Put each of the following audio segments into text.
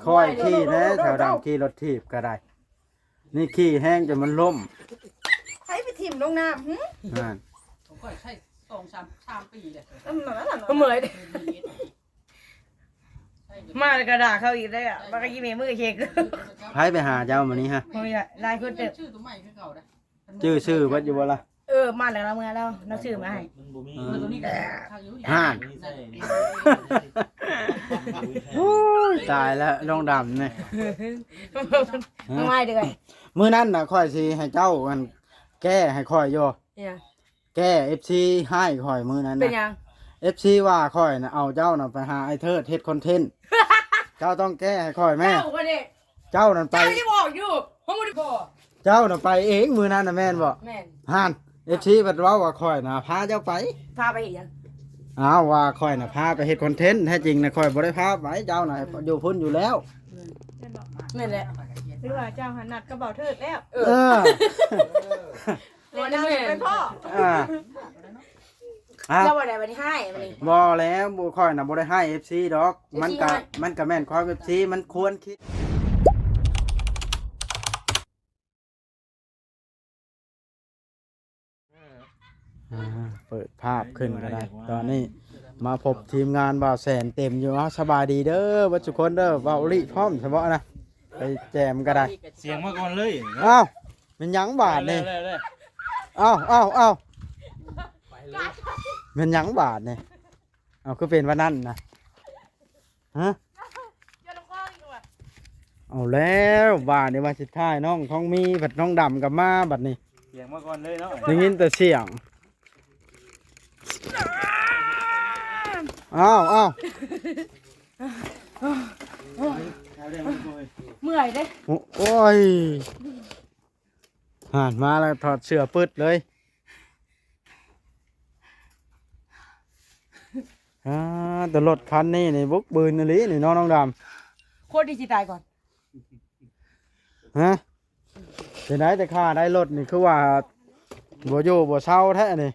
ຄ່ອຍຂີ່ແດ່ ສາວດຳຂີ່ລົດຖີບກໍໄດ້ ນີ້ຂີ່ແຮງຈົນມັນລົ້ມ ໃຜໄປຖິ້ມລົງນ້ຳ ຫຶ? ນັ້ນ ຂ້ອຍໃຊ້ສອງສາມ ສາມປີແລ້ວ ເມື່ອຍ ມາແລ້ວກໍດ່າເຂົາອີກແລ້ວ ມາກໍຂີ້ເໝີເມືອເຄັກ ໃຜໄປຫາເຈົ້າມື້ນີ້ຮະ? ໂອ້ຍ ຫຼາຍຄົນເຕີບ ຊື້ຕົວໃໝ່ຄືເກົ່າເດ້ ຈື່ຊື່ເບິດຢູ່ບໍ່ລະ? ເອີ ມາແລ້ວລາວເມືອລາວ ລາວຊື້ມາໃຫ້ ມັນບໍ່ມີ ເອີ ຕົວນີ້ກໍຄັກຢູ່ ຫັ້ນ ໂອ້ຍ ຕາຍແລ້ວນ້ອງດຳນີ້ ມາໃໝ່ເດີ້ ມື້ນັ້ນນະຂ້ອຍຊິໃຫ້ເຈົ້າອັນແກ້ໃຫ້ຂ້ອຍຢູ່ ອີຫຍັງ? ແກ້ ເອັຟຊີ ຮ້າຍຂ້ອຍມື້ນັ້ນນະ ເປັນຫຍັງ? ເອັຟຊີ ວ່າຂ້ອຍນະເອົາເຈົ້ານະໄປຫາອ້າຍເທີດເຮັດຄອນເທັນ ເຈົ້າຕ້ອງແກ້ໃຫ້ຂ້ອຍແມ້ ເຈົ້າຫັ້ນເດ້ ເຈົ້ານັ້ນໄປ ເຈົ້າຍັງບອກຢູ່ ເຮົາບໍ່ໄດ້ບອກ ເຈົ້ານະໄປເອງມື້ນັ້ນນະແມ່ນບໍ່? ແມ່ນ ຫັ້ນ ເອັຟຊີ ເພິ່ນເວົ້າວ່າຂ້ອຍນະພາເຈົ້າໄປ ພາໄປເຮັດຫຍັງ? ອ້າວ ວ່າຂ້ອຍນະພາໄປເຮັດຄອນເທັນ ແທ້ຈິງນະຂ້ອຍບໍ່ໄດ້ພາໄປ ເຈົ້ານະຢູ່ພຸ້ນຢູ່ແລ້ວ ແມ່ນບໍ່? ແມ່ນແຫຼະ ຫຼືວ່າເຈົ້າຫັ້ນນັດກັບບ່າວເທີດແລ້ວ? ເອີ ເອີ ບໍ່ໄດ້ແມ່ນ ໄປພໍ້ ອ່າ ອ້າວ ແລ້ວບໍ່ໄດ້ບັດນີ້ຮ້າຍບັດນີ້ ບໍ່ແລ້ວ ບໍ່ ຂ້ອຍນະບໍ່ໄດ້ຮ້າຍເອັຟຊີດອກ ມັນກະ ເອັຟຊີຮ້າຍ ມັນກະແມ່ນຄວາມເອັຟຊີ ມັນຄວນຄິດ ອ່າ ເປີດພາບຂຶ້ນກໍໄດ້ ຕອນນີ້ມາພົບທີມງານບ່າວແສນເຕັມຢູ່ ເອົາ ສະບາຍດີເດີ ເບິດທຸກຄົນເດີ ເວົ້າອີ່ຫຼີພ້ອມຊະເບາະນະ ໄປແຈມກໍໄດ້ ສຽງມາກ່ອນເລີຍ ອ້າວ ແມ່ນຫຍັງບາດນີ້ ແລ້ວໆໆ ອ້າວ ອ້າວ ອ້າວ ແມ່ນຫຍັງບາດນີ້ ເອົາ ຄືເປັນວ່ານັ້ນນະ ຮະ ເອົາແລ້ວ ບາດນີ້ວ່າຊິຖ່າຍນ້ອງທອງມີ ບັດນ້ອງດຳກໍມາບັດນີ້ ສຽງມາກ່ອນເລີຍເນາະ ໄດ້ຍິນແຕ່ສຽງ ອ້າວ ອ້າວ ເມື່ອຍເດ້ ໂອ- ໂອ້ຍ ຫັ້ນມາແລ້ວ ຖອດເສື້ອປຶດເລີຍ ອ່າ ແຕ່ລົດຄັນນີ້ນີ້ ບຸກບືນອີ່ຫຼີນີ້ເນາະ ນ້ອງດຳ ໂຄດດີຊິຕາຍກ່ອນ ຮະ ເປັນໄດ ແຕ່ຂ້າໄດ້ລົດນີ້ ຄືວ່າບໍ່ຢູ່ບໍ່ເຊົາແທ້ນີ້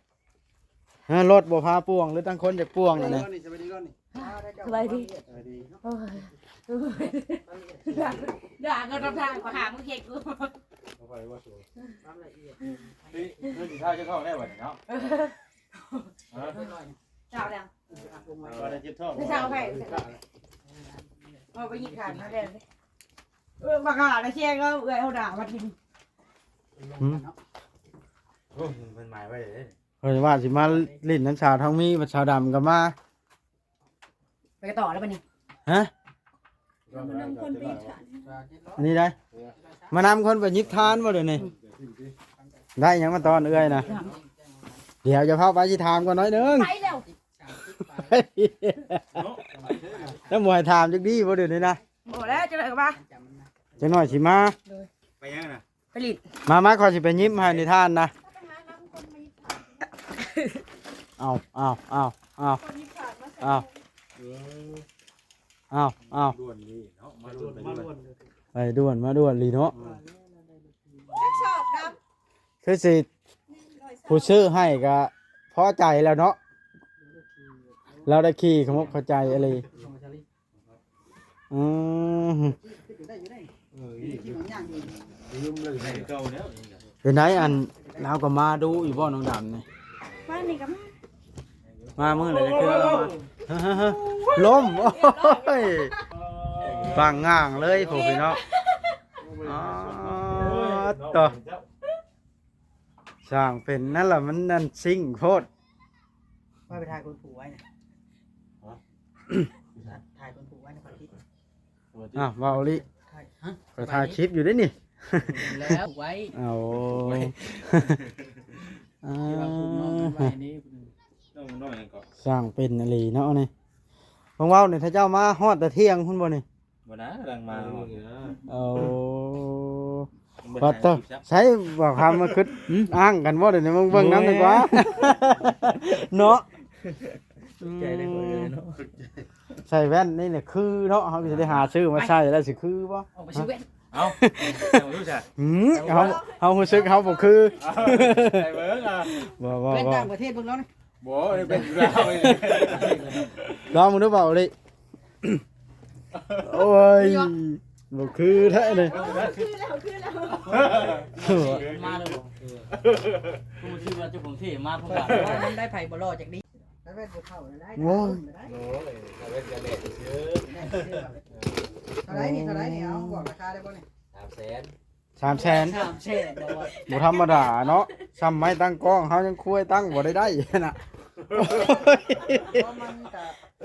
ຮະ ລົດບໍ່ພາປ່ວງ ຫຼືທາງຄົນຢາກປ່ວງອັນນີ້ ສະບາຍດີ ສະບາຍດີ ສະບາຍດີ ໂອ້ຍ ດ່າ ດ່າກໍຕ້ອງຖາມ ຫາມຶງເຮັດກູ ເຮີ້ຍ ເງິນຊິເຊົາເຈົ້າຂອງໄດ້ບັດນີ້ເນາະ ຮະ ເຊົາແລ້ວ ບໍ່ໄດ້ເຈັບທ້ອງ ເຊົາໃຜ ເອົາໄປຍິງຂາດມາແລ້ວ ເອີ ບັກຫານະ ເຊຍ ເອີ ເອື້ອຍເຮົາດ່າມາກິນ ຫືມ ໂອ້ຍ ເພິ່ນໝາຍໄວ້ເດ້ ເພິ່ນວ່າຊິມາຫຼິ້ນນຳສາວທອງມີ ບັດສາວດຳກໍມາ ໄປກັນຕໍ່ແລ້ວບັດນີ້ ຮະ ມານຳຄົນໄປ ອັນນີ້ໄດ້ ມານຳຄົນໄປຫຍິບທານບໍ່ດຽວນີ້ ໄດ້ຫຍັງມາຕ້ອນເອື້ອຍນະ ດຽວຢ່າພາໄປ ຊິຖາມກ່ອນໜ້ອຍໜຶ່ງ ໄປແລ້ວ ແລ້ວບໍ່ໃຫ້ຖາມຈັກດີບໍ່ດຽວນີ້ນະ ບໍ່ແລ້ວ ຈັກໜ້ອຍກໍມາ ຈັກໜ້ອຍຊິມາ ໂດຍ ໄປຫຍັງນະ? ຜະລິດ ມາ ມາ ຂ້ອຍຊິໄປຫຍິບໃຫ້ໃນທານນະ ເອົາ ເອົາ ເອົາ ເອົາ ເອົາ ເອົາ ເອົາ ດ່ວນນີ້ເນາະ ມາດ່ວນ ມາດ່ວນ ໄປດ່ວນ ມາດ່ວນອີ່ຫຼີເນາະ ອືມ ຈັກສອບດຳ ຄືຊິ ຜູ້ຊື້ໃຫ້ກໍພໍໃຈແລ້ວເນາະ ລາວໄດ້ຂີ່ຂະໝົກຂະໄຈອີ່ຫຼີ. ອືມ ເປັນໃດ ອັນລາວກໍມາດຸຢູ່ບໍ່ ນ້ອງດຳນີ້? ມານີ້ກໍມາ ມາມື້ໃດກໍຄືວ່າລາວມາ ລົ້ມ ໂອ້ຍ ປາງງ່າງເລີຍ ໂອ້ ພີ່ນ້ອງ ອໍ ໂຕ ຊ່າງເປັນ ນັ້ນລະ ມັນນັ້ນຊິງໂພດ ວ່າໄປຖ່າຍຄົນຜູກໄວ້ນະ ຮະ ຖ່າຍຄົນຜູກໄວ້ນະ ຂ້ອຍຄິດ ອ້າວ ເວົ້າອີ່ຫຼີ ຖ່າຍ ຮະ ຂ້ອຍຖ່າຍຄລິບຢູ່ເດ້ນີ້ ແລ້ວໄວ້ ໂອ້ ທີ່ວ່າຜູກນ້ອງໄວ້ນີ້ ນ້ອງນ້ອຍຫຍັງເກາະ ຊ່າງເປັນອີ່ຫຼີເນາະນີ້ ເບິ່ງເວົ້ານີ້ ຖ້າເຈົ້າມາຮອດແຕ່ທ່ຽງພຸ້ນບໍ່ນີ້? ບໍ່ນະ ກຳລັງມາ ເອີ ໂອ້ ບໍ່ໄດ້ ປາດໂທ້ ຖ່າຍຄລິບຊ້ຳ ໃສ ບໍ່ຄຳມາຄຶດ ຫຶ ອ້າງກັນບໍ່ ດຽວນີ້ ເບິ່ງ ເບິ່ງນຳດີກວ່າ ໂອ້ຍ ເນາະ ໃຈໄດ້ບໍ່ເອີຍເນາະ ໃສ່ແວ່ນນີ້ແຫຼະຄືເນາະ ເຮົາກໍຊິໄດ້ຫາຊື້ມາໃສ່ແລ້ວຊິຄືບໍ່ ອອກໄປຊື້ແວ່ນ ເອົ້າ ເຈົ້າຮູ້ຊະ ຫື ເຮົາ ເຮົາຮູ້ສຶກເຮົາບໍ່ຄື ເອົ້າ ໃສ່ເບິ່ງ ອ່າ ບໍ່ ບໍ່ ແວ່ນຕ່າງປະເທດເບິ່ງລອງ ບໍ່ ເປັນລາວ ລອງເບິ່ງດູ ເວົ້າອີ່ຫຼີ. ໂອ້ຍ ບໍ່ຄືແທ້ນີ້ ຄືແລ້ວ ຄືແລ້ວ ມາເລີຍບໍ່? ເອີ ຜູ້ຊື່ວ່າເຈົ້າຂອງເທ່ມາ ເພິ່ນວ່າມັນໄດ້ໃຜບໍ່ຫຼໍ່ຈັກດີ ໄດ້ແວ່ນບໍ່ເຂົ້າໄດ້ ໂອ້ຍ ໂອ້ຍ ໄດ້ແວ່ນກະແດດຊື່ ເທົ່າໃດນີ້ ເທົ່າໃດນີ້ ເອົາບອກລາຄາໄດ້ບໍ່ນີ້? ສາມແສນ ສາມແສນ ສາມແສນບໍ່ ບໍ່ທຳມະດາເນາະ ສ່ຳໄມ້ຕັ້ງກ້ອງເຮົາຍັງຄວຍຕັ້ງບໍ່ໄດ້ໄດ້ນະ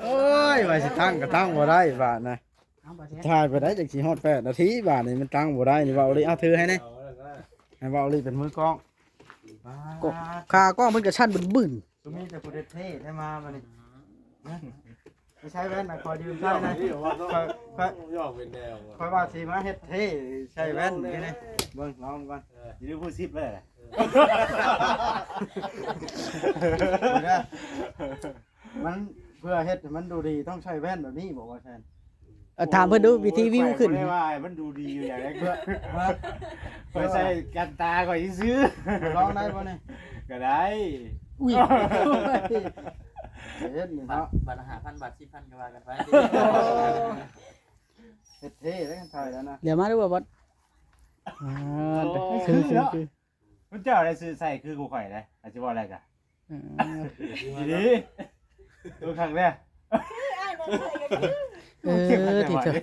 ໂອ້ຍ ວ່າຊິຕັ້ງກໍຕັ້ງບໍ່ໄດ້ບາດນະ ຖ່າຍໄປໄດ້ຈັກຊິຮອດແປດນາທີ ບາດນີ້ມັນຕັ້ງບໍ່ໄດ້ນີ້ ເວົ້າອີ່ຫຼີ ເອົາຖືໃຫ້ແດ່ ໃຫ້ເວົ້າອີ່ຫຼີເປັນມືກ້ອງ ຂາກ້ອງເພິ່ນກໍສັ່ນບຶ້ນໆ ມີແຕ່ຜູ້ເທ່ໆ ໄດ້ມາບັດນີ້ ໄປໃຊ້ແວ່ນນະ ຂໍຢືມໃຊ້ນະ ຂ້ອຍ ຂ້ອຍ ຂ້ອຍວ່າຊິມາເຮັດເທ່ໃສ່ແວ່ນນີ້ ເບິ່ງລອງກ່ອນ ຢູ່ໃນຜູ້ສິບເລີຍ ມັນເພື່ອເຮັດໃຫ້ມັນດູດີ ຕ້ອງໃສ່ແວ່ນແບບນີ້ບໍ່ວ່າຊັ້ນ ເອີ ຖາມເພິ່ນດູ ວິທີວິວຂຶ້ນ ຂ້ອຍບໍ່ໄດ້ວ່າໃຫ້ມັນດູດີຢູ່ຫຍັງເດ້ ເພື່ອ ເພື່ອໃສ່ກັນຕາຂ້ອຍຊື່ໆ ລອງໄດ້ບໍ່ນີ້? ກໍໄດ້ ອຸ້ຍ ເຮັດນີ້ເນາະ ບາດ ບາດລະຫ້າພັນ ບາດສິບພັນ ກໍວ່າກັນໄປ ເຮັດເທ່ເດ້ ຖ່າຍແລ້ວນະ ດຽວມາດູບໍ່ບອດ ອ່າ ໂອ້ ຄື ຄື ຄື ມັນເຈົ້າໄດ້ຊື້ໃສ່ຄືກູຂ້ອຍເດ້ ອາດຊິເວົ້າໄດ້ກະ ເອີ ດີ ເບິ່ງຄັກເດ້ ເອີ ທີ່ເຈົ້າ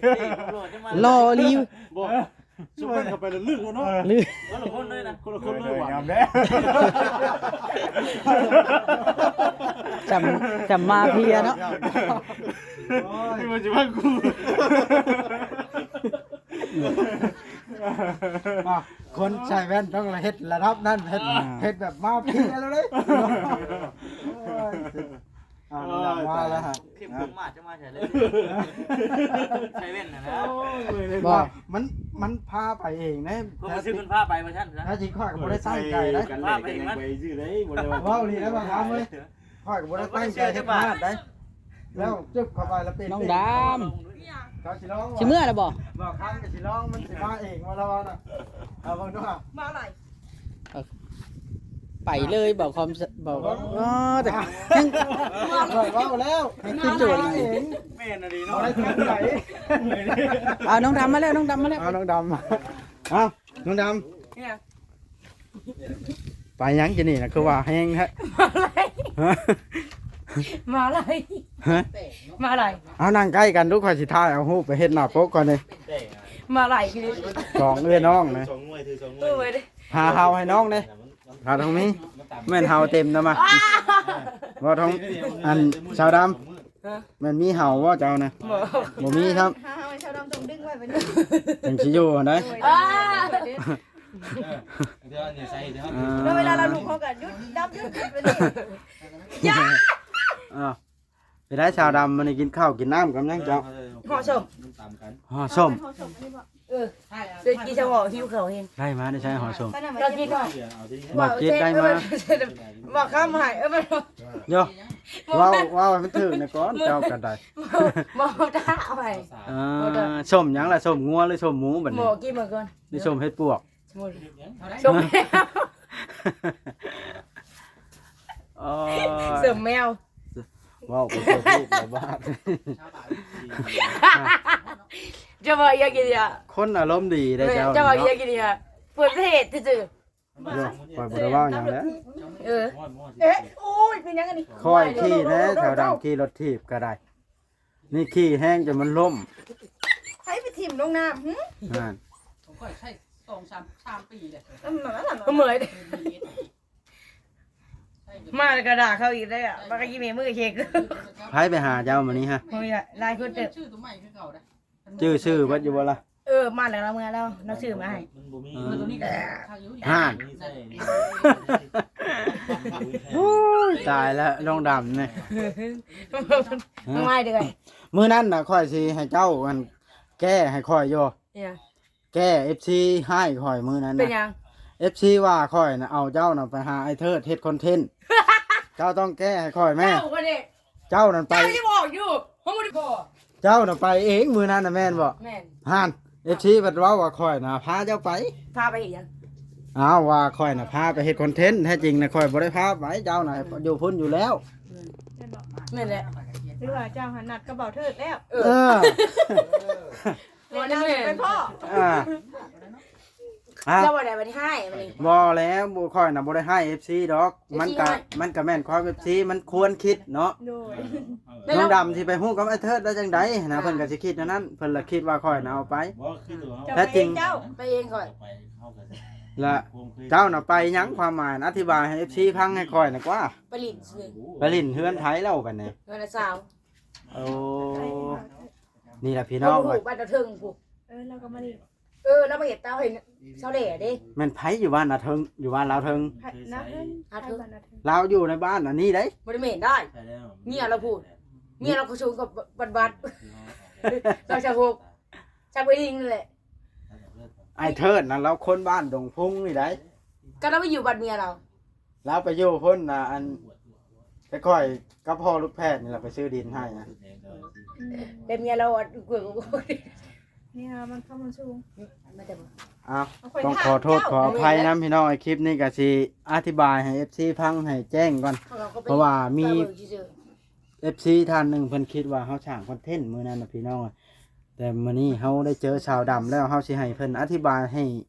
ຫຼໍ່ອີ່ຫຼີ ບໍ່ ຊຸມເພິ່ນເຂົ້າໄປແລ້ວລຶກເນາະ ລຶກ ຄົນລະຄົນເລີຍວ່າ ຍອມແລ້ວ ຈຳ ຈຳມາເພຍເນາະ ໂອ້ຍ ທີ່ມັນຊິມາກູ ອ່ະ ຄົນໃສ່ແວ່ນຕ້ອງເຮັດລະດັບນັ້ນ ເຮັດ ອ່າ ເຮັດແບບມາເພຍແລ້ວເດ້ ໂອ້ຍ ອ່າ ມາແລ້ວຮະ ເຂັ້ມຂຶ້ນມາ ຈະມາໃສ່ເລີຍ ໃສ່ແວ່ນຫັ້ນນະ ບໍ່ ມັນ ມັນພາໄປເອງເດ້ ຜູ້ຊື່ເພິ່ນພາໄປວ່າຊັ້ນຊະ ແທ້ຈິງຂ້ອຍກໍບໍ່ໄດ້ຕັ້ງໃຈເດ້ ພາໄປເອງມັນ ໄປຊື່ເດ້ ບໍ່ໄດ້ວ່າ ເວົ້າອີ່ຫຼີແລ້ວ ບາງຄຳເວີຍ ຂ້ອຍກໍບໍ່ໄດ້ຕັ້ງໃຈເຮັດພາດໃດ ແລ້ວຈຸບເຂົ້າໄປແລ້ວເປັນ ນ້ອງດຳ ເຂົາຊິລອງວ່າ ຊິເມືອແລ້ວບໍ່? ບໍ່ ຄັນກໍຊິລອງ ມັນຊິມາເອງບໍ່ລະວ່ານະ ເອົາເບິ່ງດູຫາ ມາຫຼາຍ ເອີ ໄປເລີຍບໍ່ຄອມ ບໍ່ ອໍ ແຕ່ຍັງ ຂ້ອຍເວົ້າແລ້ວ ໃຫ້ຂຶ້ນໂດດ ມາເອງ ແມ່ນອີ່ຫຼີເນາະ ບໍ່ໄດ້ຕັ້ງໃຈ ເອົານ້ອງດຳມາແລ້ວ ນ້ອງດຳມາແລ້ວ ເອົານ້ອງດຳ ເອົາ ນ້ອງດຳ ເອີ ໄປຫຍັງຈະນີ້ນະ ຄືວ່າແຮງແທ້? ມາໄຫຼ ຮະ? ມາໄຫຼ ຮະ? ມາໄຫຼ ເອົານັ່ງໃກ້ກັນດູ ຂ້ອຍຊິຖ່າຍເອົາຮູບໄປເຮັດໜ້າປົກກ່ອນນີ້ ມາໄຫຼຄືສອງເອື້ອຍນ້ອງນະ ສອງໜ່ວຍ ຖືສອງໜ່ວຍ ຫາເຫົາໃຫ້ນ້ອງເດ້ ຫາທອງມີ ແມ່ນເຫົາເຕັມນະມາ ບໍ່ທອງ ອັນ ຊາວດຳ ຮະ? ແມ່ນມີເຫົາບໍ່ເຈົ້ານະ? ບໍ່ ບໍ່ມີຊ້ຳ ຫາເຮົາໃຫ້ຊາວດຳຕົງດຶງໄວ້ບັດນີ້ ຈັ່ງຊິຢູ່ຫັ້ນໃດ ໂອ້ຍ ອ່າ ເອີ ເວລາລາວລຸກເຮົາກໍຢຸດ ດຳຢຸດ ຢຸດໄປເລີຍ ຢ່າ ອ້າວ ເປັນໄດຊາວດຳ ມື້ນີ້ກິນເຂົ້າກິນນ້ຳກັບຫຍັງເຈົ້າ? ເອີ ຫໍ່ສົ້ມ ຫໍ່ສົ້ມ ຫໍ່ສົ້ມອັນນີ້ບໍ່? ເອີ ເອີ ກິນຊະເຫາະ ຫິວເຂົ້າແຮງ ໄດ້ມາໄດ້ໃສຫໍ່ສົ້ມ? ເຈົ້າກິນບໍ່? ບໍ່ກິນໄດ້ມາ ບໍ່ຄຳໃຫ້ ເອີ ໂຍ ເວົ້າ ເວົ້າໃຫ້ມັນຖືກແດ່ກ່ອນ ເຈົ້າກໍໄດ້ ບໍ່ ບໍ່ ບໍ່ໄດ້ເອົາໃຫ້ ອ່າ ສົ້ມຫຍັງລະ? ສົ້ມງົວຫຼືສົ້ມໝູບັດນີ້? ບໍ່ ກິນເບິ່ງກ່ອນ ນີ້ສົ້ມເຫັດປວກ ສົ້ມ ໂອ້ຍ ສົ້ມແມວ ເວົ້າໄປທົ່ວໂລກແລ້ວບາດ ເຈົ້າວ່າອີ່ຫຍັງກິນນີ້ ຄົນອາລົມດີເດ້ເຈົ້າ ເຈົ້າວ່າອີ່ຫຍັງກິນນີ້ ເປີດເທດຊື່ໆ ໂຍ ຂ້ອຍບໍ່ໄດ້ເວົ້າຫຍັງແຫຼະ ເອີ ເອະ ໂອ້ຍ ເປັນຫຍັງອັນນີ້ ຄ່ອຍຂີ່ແດ່ ແຖວດຳຂີ່ລົດຖີບກໍໄດ້ ນີ້ຂີ່ແຮງຈົນມັນລົ້ມ ໃຜໄປຖິ້ມລົງນ້ຳ ຫື? ນັ້ນ ຂ້ອຍໃຊ້ສອງສາມ ສາມປີແລ້ວ ເມື່ອຍ ມາແລ້ວກໍດ່າເຂົາອີກເດ້ ບັກອີແມ່ມືເຊັກ ໃຜໄປຫາເຈົ້າມື້ນີ້ຮະ? ໂອ້ຍ ຫຼາຍຄົນເຕີບ ຊື່ໂຕໃໝ່ຄືເກົ່າເດ້ ຈື່ຊື່ເບິດຢູ່ບໍ່ລະ? ເອີ ມາແລ້ວ ລາວເມືອແລ້ວ ລາວຊື້ມາໃຫ້ ມັນບໍ່ມີ ເອີ ຫັ້ນ ໂອ້ຍ ຕາຍແລ້ວ ນ້ອງດຳນີ້ ມາໃໝ່ເດີ້ ມື້ນັ້ນນະ ຂ້ອຍຊິໃຫ້ເຈົ້າ ອັນ ແກ້ໃຫ້ຂ້ອຍຢູ່ ອີຫຍັງ? ແກ້ ເອັຟຊີ ຮ້າຍຂ້ອຍມື້ນັ້ນນະ ເປັນຫຍັງ? ເອັຟຊີ ວ່າຂ້ອຍນະ ເອົາເຈົ້ານະໄປຫາອ້າຍເທີດເຮັດຄອນເທັນ ເຈົ້າຕ້ອງແກ້ໃຫ້ຂ້ອຍແມ້ ເຈົ້າ ເຈົ້ານັ້ນໄປ ເຈົ້າຍັງບອກຢູ່ ເຮົາບໍ່ໄດ້ບອກ ເຈົ້ານະໄປເອງມື້ນັ້ນນະແມ່ນບໍ່? ແມ່ນ ຫັ້ນ ເອັຟຊີ ເພິ່ນເວົ້າວ່າຂ້ອຍນະພາເຈົ້າໄປ ພາໄປເຮັດຫຍັງ? ອ້າວ ວ່າຂ້ອຍນະພາໄປເຮັດຄອນເທັນ ແທ້ຈິງນະຂ້ອຍບໍ່ໄດ້ພາໄປ ເຈົ້ານະຢູ່ພຸ້ນຢູ່ແລ້ວ ແມ່ນແຫຼະ ວ່າເຈົ້າຫັ້ນນັດກັບເບົາເທີດແລ້ວ ເອີ ເອີ ບໍ່ໄດ້ແມ່ນ ໄປພໍ້ ອ່າ ອ່າ ເຈົ້າບໍ່ໄດ້ບັດນີ້ຮ້າຍບັດນີ້ ບໍ່ແລ້ວ ບໍ່ ຂ້ອຍນະບໍ່ໄດ້ຮ້າຍເອັຟຊີດອກ ມັນກະ ມັນກະແມ່ນຄວາມເອັຟຊີ ມັນຄວນຄິດເນາະ ໂດຍ ນ້ອງດຳຊິໄປຮູ້ກັບອ້າຍເທີດໄດ້ຈັ່ງໃດຫັ້ນນະ ເພິ່ນກະຊິຄິດແນວນັ້ນ ເພິ່ນລະຄິດວ່າຂ້ອຍນະເອົາໄປ ແທ້ຈິງ ເຈົ້າ ໄປເອງຂ້ອຍ ລະເຈົ້ານະໄປຫຍັງ ຄວາມໝາຍນະ ອະທິບາຍໃຫ້ເອັຟຊີຟັງໃຫ້ຂ້ອຍນະກວ່າ ໄປຫຼິ້ນຊື່ ໄປຫຼິ້ນເຮືອນໃຜແລ້ວບັດນີ້ ເຮືອນອ້າຍສາວ ໂອ້ ນີ້ລະພີ່ນ້ອງ ເອີ ບ້ານດາວເທິງພຸ້ນ ເອີ ລາວກະມາຫຼິ້ນ ເອີ ລາວມາເຮັດຕາວໃຫ້ຊາວແຫຼເດ້ ແມ່ນໃຜຢູ່ບ້ານນາເທິງ ຢູ່ບ້ານລາວເທິງ ນາເທິງ ນາເທິງ ລາວຢູ່ໃນບ້ານອັນນີ້ເດ້ ບໍ່ໄດ້ແມ່ນໄດ້ ເມຍລາວພຸ້ນ ເມຍລາວກະສູງກວ່າບັດບັດ ຊາວຫົກ ຊາວເອັດນີ້ແຫຼະ ອ້າຍເທີດນະ ລາວຄົນບ້ານດົງພຸງນີ້ໃດ ກະລາວໄປຢູ່ບ້ານເມຍລາວ ລາວໄປຢູ່ພຸ້ນນະ ອັນ ແຕ່ຂ້ອຍກັບພໍ່ລູກແພດນີ້ລະໄປຊື້ດິນໃຫ້ນະ ອືມ ແຕ່ເມຍລາວອັນ ເມຍມັນຄຳມັນສູງ ເອົາ ຕ້ອງຂໍໂທດຂໍອະໄພນຳພີ່ນ້ອງ ຄລິບນີ້ກະຊິອະທິບາຍໃຫ້ເອັຟຊີຟັງໃຫ້ແຈ້ງກ່ອນ ເພາະວ່າມີເອັຟຊີທ່ານໜຶ່ງເພິ່ນຄິດວ່າເຮົາສ້າງຄອນເທັນມື້ນັ້ນນະພີ່ນ້ອງ ແຕ່ມື້ນີ້ເຮົາໄດ້ເຈີສາວດຳແລ້ວ ເຮົາຊິໃຫ້ເພິ່ນອະທິບາຍໃຫ້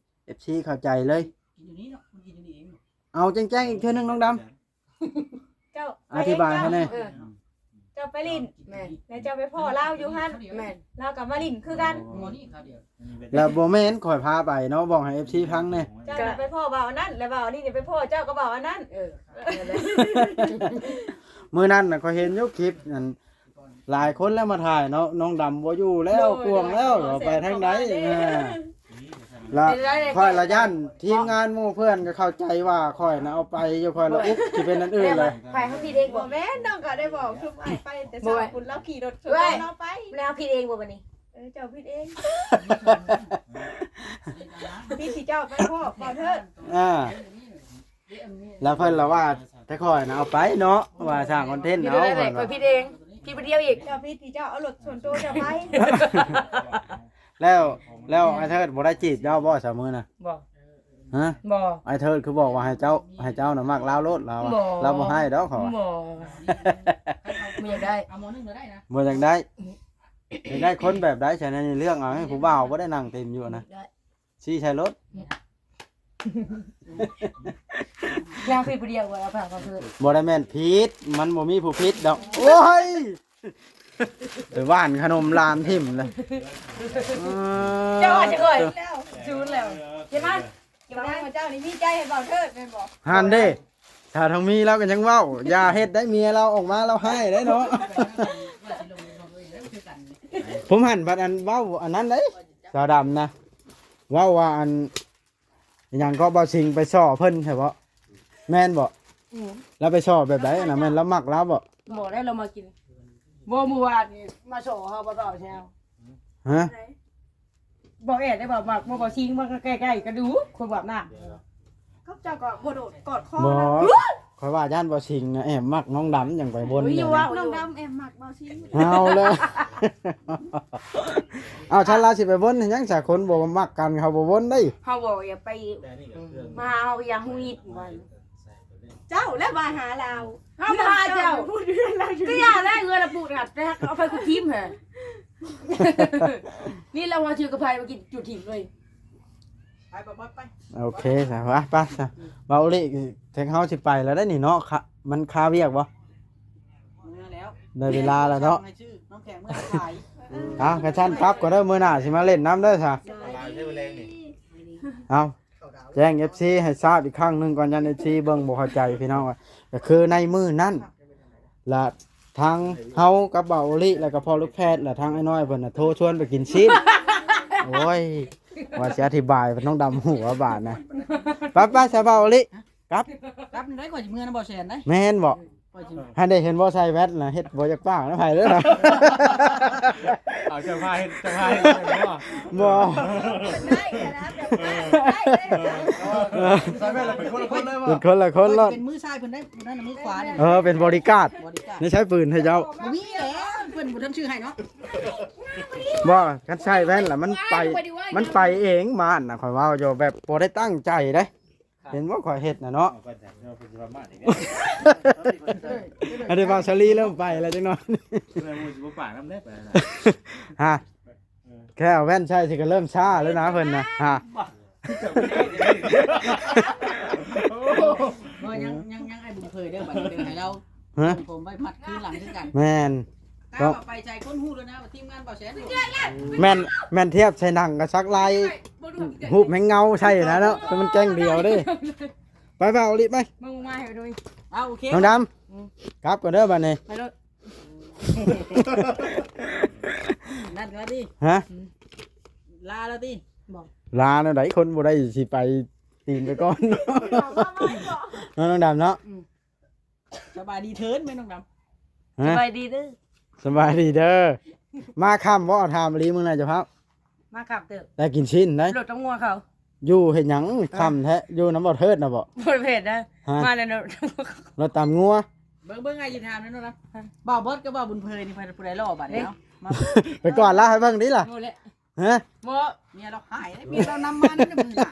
ເອັຟຊີເຂົ້າໃຈເລີຍ ກິນຢູ່ນີ້ເນາະ ມັນກິນຢູ່ນີ້ເອງ ເອົາແຈ້ງໆອີກເທື່ອໜຶ່ງນ້ອງດຳ ເຈົ້າ ອະທິບາຍໃຫ້ແດ່ ເອີ ເຈົ້າໄປຫຼິ້ນ ແມ່ນ ແລ້ວເຈົ້າໄປພໍ້ລາວຢູ່ຫັ້ນ ແມ່ນ ລາວກະມາຫຼິ້ນຄືກັນ ແລ້ວບໍ່ແມ່ນຂ້ອຍພາໄປເນາະ ບອກໃຫ້ເອັຟຊີຟັງແດ່ ເຈົ້ານະໄປພໍ້ບ່າວອັນນັ້ນ ແລ້ວບ່າວອັນນີ້ໄປພໍ້ເຈົ້າກັບບ່າວອັນນັ້ນ ເອີ ມື້ນັ້ນນະຂ້ອຍເຫັນຢູ່ຄລິບ ອັນ ຫຼາຍຄົນແລ້ວມາຖ່າຍເນາະ ນ້ອງດຳບໍ່ຢູ່ແລ້ວ ໂດຍ ກວງແລ້ວ ໂດຍ ວ່າໄປທາງໃດ ເອີ ລະຂ້ອຍລະຢ້ານທີມງານໝູ່ເພື່ອນກະເຂົ້າໃຈວ່າຂ້ອຍນະເອົາໄປຢູ່ ຂ້ອຍລະອຸກຊິເປັນອັນອື່ນລະ ໄປເຮົາຜິດເອງບໍ່ ບໍ່ແມ່ນ ນ້ອງກະໄດ້ບອກຊຸມອ້າຍໄປແຕ່ເຊົ້າພຸ້ນ ລາວຂີ່ລົດຊົນເຮົາໄປ ແລ້ວເຮົາຜິດເອງບໍ່ບັດນີ້ ເອີ ເຈົ້າຜິດເອງ ຜິດທີ່ເຈົ້າໄປພໍ້ ຂໍໂທດ ອ່າ ແລ້ວເພິ່ນລະວ່າແຕ່ຂ້ອຍນະເອົາໄປເນາະ ວ່າສ້າງຄອນເທັນເອົາ ຂ້ອຍຜິດເອງ ຜິດຜູ້ດຽວອີກ ເຈົ້າຜິດທີ່ເຈົ້າເອົາລົດສ່ວນໂຕເຈົ້າໄປ ແລ້ວ ແລ້ວອ້າຍເທີດບໍ່ໄດ້ຈີບເຈົ້າບໍ່ຊະມື້ນະ ບໍ່ ຮະ ບໍ່ ອ້າຍເທີດຄືບອກວ່າໃຫ້ເຈົ້າ ໃຫ້ເຈົ້ານະມັກລາວໂລດລາວ ບໍ່ ລາວບໍ່ໃຫ້ດອກ ເຂົາວ່າ ບໍ່ ບໍ່ຢາກໄດ້ ບໍ່ຢາກໄດ້ ຢາກໄດ້ຄົນແບບໃດຊະ ໃນເລື່ອງເອົາໃຫ້ຜູ້ບ່າວບໍ່ໄດ້ນັ່ງເຕັມຢູ່ນະ ຊີ້ໃສ່ລົດ ແລ້ວຜິດຜູ້ດຽວບໍ່ ເອົາພາເຂົາຄືນ ບໍ່ໄດ້ແມ່ນຜິດ ມັນບໍ່ມີຜູ້ຜິດດອກ ໂອ້ຍ ໄປຫວ່ານຂະໜົມຫຼານຖິ້ມເລີຍ ເຈົ້າວ່າຈະເຄີຍ ສູນແລ້ວ ເຫັນມາ ເຈົ້ານີ້ມີໃຈໃຫ້ເບົາເທີດແມ່ນບໍ່ ຫັ້ນເດ້ ຖ້າທາງມີລາວກະຍັງເວົ້າ ຢ່າເຮັດໄດ້ ເມຍລາວອອກມາລາວຮ້າຍໄດ້ເນາະ ຜົມຫັ້ນບັດອັນເວົ້າອັນນັ້ນເດ້ ສາວດຳນະ ເວົ້າວ່າອັນ ອີຫຍັງເກາະ ບ່າວສິງໄປສໍ້ເພິ່ນໃຊ່ບໍ່ ແມ່ນບໍ່ ອືມ ລາວໄປສໍ້ແບບໃດຫັ້ນນະ ແມ່ນລາວມັກລາວບໍ່ ບໍ່ໄດ້ລາວມາກິນ ບໍ່ ມື້ວານນີ້ມາສໍ້ເຮົາບໍ່ຕໍ່ແຊວ ຮະ ບໍ່ແອດໄດ້ບໍ່ມັກບໍ່ ບ່າວສິງມາໃກ້ໆກະດູຄົນບາບນ້ຳ ເຈົ້າກະບໍ່ໂດດກອດຄໍ ບໍ່ ຂ້ອຍວ່າຢ້ານບ່າວສິງນະແອບມັກນ້ອງດຳຈັ່ງໄປວົນ ນ້ອງດຳແອບມັກບ່າວສິງ ເອົາເລີຍ ເອົາ ຊັ້ນລາວຊິໄປວົນຫຍັງຊະ ຄົນບໍ່ມັກກັນເຂົາບໍ່ວົນເດ້ ເຮົາບໍ່ຢາກໄປ ມາເຮົາຢາກຮູ້ອິດວ່າ ເຈົ້າແລະມາຫາລາວ ເຮົາມາຫາເຈົ້າ ເຈົ້າເປັນຜູ້ເດືອນລາວຢູ່ ກະຢ່າແລະເຮືອລະປຸກນະ ແຕ່ເອົາໄປກຸດທີມຫັ້ນ ນີ້ລາວວ່າຊື່ກັບໃຜມາກິນຈຸທີມເລີຍ ໄປ ໄປ ໄປ ໂອເຄຊະ ໄປ ໄປຊະ ເບົາອີຫຼີ ແທັງເຮົາຊິໄປແລ້ວເດ້ນີ້ເນາະ ຄະ ມັນຄາວຽກບໍ່ ເມື່ອແລ້ວ ໄດ້ເວລາແລ້ວເນາະ ໃຫ້ຊື້ນ້ຳແຂງເມືອຂາຍ ເອົາ ກະຊັ້ນກັບກ່ອນເດີ ມື້ໜ້າຊິມາຫຼິ້ນນຳເດີຊະ ເອົາ ແຈ້ງເອັຟຊີໃຫ້ຊາບອີກຄັ້ງໜຶ່ງກ່ອນ ຢ້ານເອັຟຊີເບິ່ງບໍ່ເຂົ້າໃຈພີ່ນ້ອງ ກະຄືໃນມື້ນັ້ນ ລະທາງເຮົາກັບບ່າວໂອລິ ລະກະພໍ່ລູກແພດ ລະທາງອ້າຍນ້ອຍເພິ່ນນະໂທຊວນໄປກິນຊີ້ນ ໂອ້ຍ ວ່າຊິອະທິບາຍ ເພິ່ນຕ້ອງດຳຫົວບາດນະ ໄປໆຊະບ່າວໂອລິ ກັບ ກັບໄດ້ ຂ້ອຍຊິເມືອນຳບໍ່ແຊນໄດ໋ ແມ່ນບໍ່ ຂ້ອຍຊິ ຫັ້ນເດ້ ເຫັນບໍ່ໃສ່ແວ່ນນະ ເຮັດບໍ່ຢາກປາກນຳໃຜເດີ ເອົາເຈົ້າພາເຮັດ ເຈົ້າພາເຮັດບໍ່ ບໍ່ ໄດ້ນະ ເອີ ໃສ່ແວ່ນລະເປັນຄົນລະຄົນເລີຍບໍ່ ເປັນຄົນລະຄົນໂລດ ເປັນມືຊ້າຍເພິ່ນໄດ໋ ຜູ້ນັ້ນນະມືຂວານີ້ ເອີ ເປັນບໍລິກາດ ບໍລິກາດ ນີ້ໃຊ້ປືນໃຫ້ເຈົ້າ ບໍ່ມີແຫຼະ ເພິ່ນບໍ່ທັນຊື້ໃຫ້ເນາະ ບໍ່ ຄັນໃສ່ແວ່ນລະມັນໄປ ມັນໄປເອງ ມານນະ ຂ້ອຍເວົ້າຢູ່ ແບບບໍ່ໄດ້ຕັ້ງໃຈເດ້ ເຫັນບໍ່ຂ້ອຍເຮັດນະເນາະ. ເອົາໄປແຕ່ເນາະ ເພິ່ນຊິປະມາດອີກແລ້ວ. ອັນນີ້ບ່າວສາລີເລີ່ມໄປແລ້ວຈັກໜ່ອຍ. ເພື່ອໝູ່ຊິບໍ່ປາກນຳເດ້ ໄປນະ. ຮະ ແຄ່ເອົາແວ່ນໃສ່ຊິກໍເລີ່ມຊ້າແລ້ວນະເພິ່ນນະ. ຮະ ບໍ່ ຍັງ ຍັງ ຍັງອ້າຍບຸນເຜີຍເດີ ບັດນີ້ເດີ ໃຫ້ລາວ ຮະ ສົ່ງຜົມໄປມັດຄືນຫຼັງຄືກັນ. ແມ່ນ ກ້າວ່າໄປໃສຄົນຮູ້ແລ້ວນະ ວ່າທີມງານບ່າວແສນ. ແມ່ນ ແມ່ນທຽບໃສ່ໜັງກໍສັກລາຍ ຮູບແຮງເງົາໃສ່ນະເນາະ ແຕ່ມັນແກ້ງດຽວເດ້. ໄປ ໄປ ເອົາລິໄປ ມຶງມາໃຫ້ໂດຍ. ເອົາ ໂອເຄ ນ້ອງດຳ ອືມ ກັບກ່ອນເດີບັດນີ້ ໄປໂລດ. ນັດແລ້ວຕິ? ຮະ ອືມ ລາແລ້ວຕິ? ບໍ່ ລາແນວໃດ ຄົນບໍ່ໄດ້ຊິໄປຕີນໄປກ່ອນເນາະ ນ້ອງດຳເນາະ. ອືມ ສະບາຍດີເທີນແມ່ນ້ອງດຳ. ຮະ ສະບາຍດີເດີ ສະບາຍດີເດີ. ມາຄ່ຳບໍ່? ຖາມອີ່ຫຼີ ມື້ນະເຈົ້າພາບ ມາຄ່ຳເຕີບ ໄດ້ກິນຊີ້ນໄດ໋. ລົດຕຳງົວເຂົາ ຢູ່ເຮັດຫຍັງຄ່ຳແທ້? ຢູ່ນຳບໍ່ເທີດນະບໍ່? ບໍ່ເທີດນະ ຮະ ມາແລ້ວ ລົດຕຳງົວ. ເບິ່ງ ເບິ່ງ ອ້າຍຊິຖາມແມ່ນ້ອງດຳ ບ່າວບອດກັບບ່າວບຸນເຜີຍນີ້ ໃຜຜູ້ໃດຫຼໍ່ບັດນີ້ເນາະ? ມາ ໄປກວາດລາວໃຫ້ເບິ່ງຕິລະ. ໂອ້ແຫຼະ ຮະ ບໍ່ ເມຍລາວຫາຍເດ້ ເມຍລາວນຳມາໃນມື້ໜ້າ.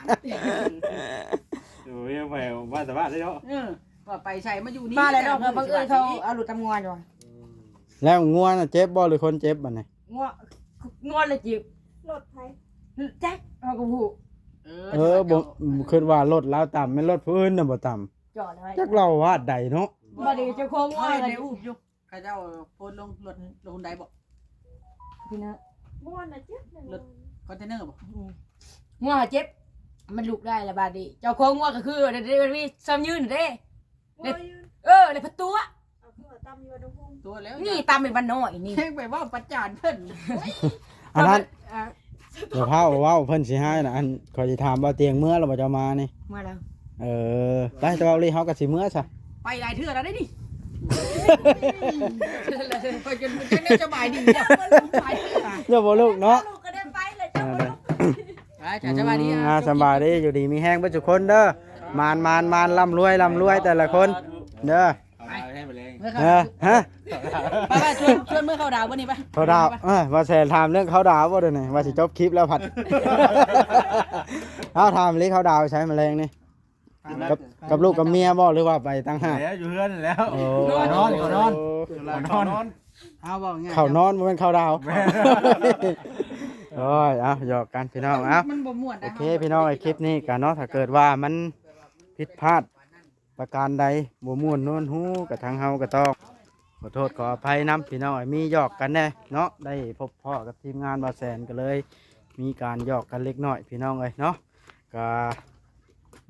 ໂອ້ຍ ໄປວ່າແຕ່ວ່າເດ້ເນາະ. ເອີ ວ່າໄປໃສມາຢູ່ນີ້ ມາແລ້ວເນາະ. ບັງເອີນເຂົາເອົາລົດຕຳງົວຢູ່. ແລ້ວງົວນະເຈັບບໍ່ ຫຼືຄົນເຈັບບັດນີ້? ງົວ ງົວລະເຈັບ. ລົດໃຜ? ຈັກ ເຮົາກໍບໍ່ຮູ້. ເອີ ເອີ ບໍ່ ຄິດວ່າລົດລາວຕຳ ແມ່ນລົດຜູ້ອື່ນນະບໍ່ຕຳ. ຈອດໄວ້ ຈັກລາວວາດໃດເນາະ. ບັດນີ້ເຈົ້າຂອງງົວ ເຮົາເຫັນໃນຮູບຢູ່ ເຂົາເຈົ້າໂພສລົງລົດ ລົດຮຸນໄດບໍ່? ພີ່ນ້ອງ ລົດຄອນເທນເນີບໍ່? ອືມ ງົວເຈັບ ມັນລຸກໄດ້ລະບາດນີ້. ເຈົ້າຂອງງົວກໍຄື ເດ ເດ ມີຊ້ຳຢືນເດ້. ເອີ ແລ້ວພັດຕົວະ ຕົວະແລ້ວ ນີ້ຕຳເປັນບ້ານນ້ອຍນີ້ ເຮັດໄປເວົ້າປະຈານເພິ່ນ. ອັນນັ້ນ ເອີ ຢ່າພາເວົ້າ ເພິ່ນຊິຮ້າຍນະ. ອັນ ຂ້ອຍຊິຖາມວ່າຕຽງເມືອແລ້ວບໍ່ ເຈົ້າມານີ້? ເມືອແລ້ວ. ເອີ ໄປ ແຕ່ວ່າເຮົາກໍຊິເມືອຊະ ໄປຫຼາຍເທື່ອແລ້ວເດ້ນີ້. ໄປຈົນ ຈົນໄດ້ສະບາຍດີແລ້ວ ຢ່າບໍ່ລູກເນາະ. ລູກກໍໄດ້ໄປແລ້ວ ເຈົ້າບໍ່ລູກ. ອ່າ ສະບາຍດີ ອ່າ ສະບາຍດີ ຢູ່ດີມີແຮງເບິດທຸກຄົນເດີ. ໝານໆໆ ລ່ຳລວຍໆ ແຕ່ລະຄົນເດີ. ເອົາມາໃຫ້ມະແລງ ເອີ ຮະ ໄປໆ ຊວນ ຊວນເມືອເຂົ້າດາວບໍ່ນີ້ ໄປ ເຂົ້າດາວ. ເອີ ວ່າແຊຖາມເລື່ອງເຂົ້າດາວບໍ່ດຽວນີ້ ວ່າຊິຈົບຄລິບແລ້ວພັດ. ເອົາ ຖາມເລີຍ ເຂົ້າດາວໃສມະແລງນີ້? ກັບ ກັບລູກກັບເມຍບໍ່ ຫຼືວ່າໄປຕ່າງຫາກ? ແລ້ວ ຢູ່ເຮືອນແລ້ວ. ໂອ້ ນອນ ເຂົ້ານອນ ເຂົ້ານອນ ເຂົ້ານອນ ບໍ່ແມ່ນເຂົ້າດາວ. ແມ່ນ ໂອ້ຍ ເອົາ ຫຍອກກັນພີ່ນ້ອງ. ເອົາ ມັນບໍ່ມ່ວນນະ ໂອເຄພີ່ນ້ອງ ຄລິບນີ້ກະເນາະ ຖ້າເກີດວ່າມັນຜິດພາດ ປະການໃດບໍ່ມ່ວນນວນຫູ ກະທາງເຮົາກະຕ້ອງຂໍໂທດຂໍອະໄພນຳພີ່ນ້ອງເອີຍ. ມີຫຍອກກັນແດ່ເນາະ ໄດ້ພົບພໍ້ກັບທີມງານບ່າວແສນ ກະເລີຍມີການຫຍອກກັນເລັກນ້ອຍພີ່ນ້ອງເອີຍເນາະ. ກະ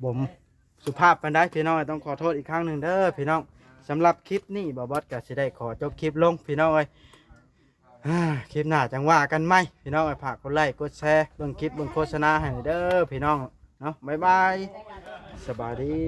ບໍ່ສຸພາບປານໃດພີ່ນ້ອງເອີຍ ຕ້ອງຂໍໂທດອີກຄັ້ງໜຶ່ງເດີພີ່ນ້ອງ. ສຳລັບຄລິບນີ້ ບ່າວບອດກະຊິໄດ້ຂໍຈົບຄລິບລົງພີ່ນ້ອງເອີຍ. ອ່າ ຄລິບໜ້າຈັ່ງວ່າກັນໃໝ່ພີ່ນ້ອງເອີຍ. ຝາກກົດໄລກົດແຊ ເບິ່ງຄລິບເບິ່ງໂຄສະນາໃຫ້ເດີພີ່ນ້ອງເນາະ. ບາຍບາຍ ສະບາຍດີ.